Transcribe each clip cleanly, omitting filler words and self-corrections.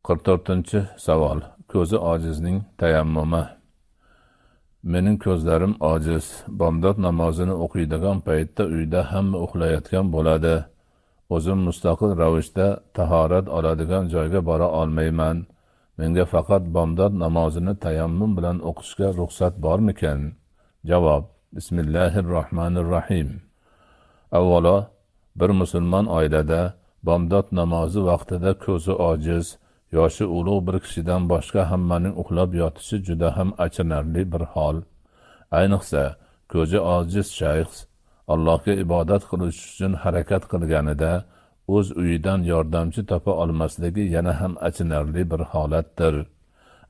44 savol. Ko'zi ojizning tayammumi. Mening ko'zlarim ojiz. Bomdod namozini o'qiydigan paytda uyda hamma uxlayotgan bo'ladi. O'zim mustaqil ravishda tahorat oladigan joyga bora olmayman. Menga faqat bomdod namozini tayammum bilan o'qishga ruxsat bormikan? Javob: Bismillahirrohmanirrohim. Avvalo, bir musulmon oilada bomdod namozi vaqtida ko'zi ojiz, yoshi ulug' bir kishidan boshqa hammaning uxlab yotishi juda ham achinarli bir hol. Ayniqsa, ko'zi ojiz shayx Allohga ibodat qilish uchun harakat qilganida o'z uyidan yordamchi topa olmasligi yana ham achinarli bir holatdir.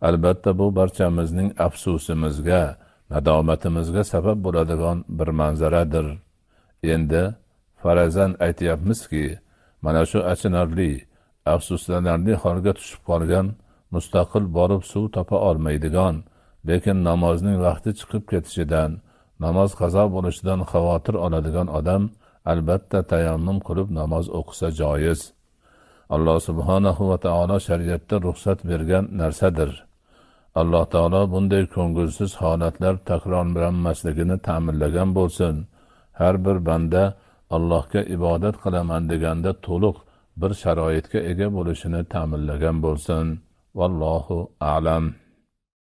Albatta, bu barchamizning afsusimizga, nadomatimizga sabab bo'ladigan bir manzaradir. Endi farazan aytyapmizki, mana shu achinarli, afsuslanarli holga tushib qolgan, mustaqil borib suv topa olmaydigan, lekin namozning vaqti chiqib ketishidan, namoz qazo bo'lishidan xavotir oladigan odam albatta tayammum qilib namoz o'qisa joiz. Alloh subhanahu va taolo shariatda ruxsat bergan narsadir. Alloh taolo bunday ko'ngilsiz holatlar takrorlanmasligini ta'minlagan bo'lsin. Har bir banda Allohga ibodat qilaman deganda to'liq bir sharoitga ega bo'lishini ta'minlagan bo'lsin. Vallohu a'lam.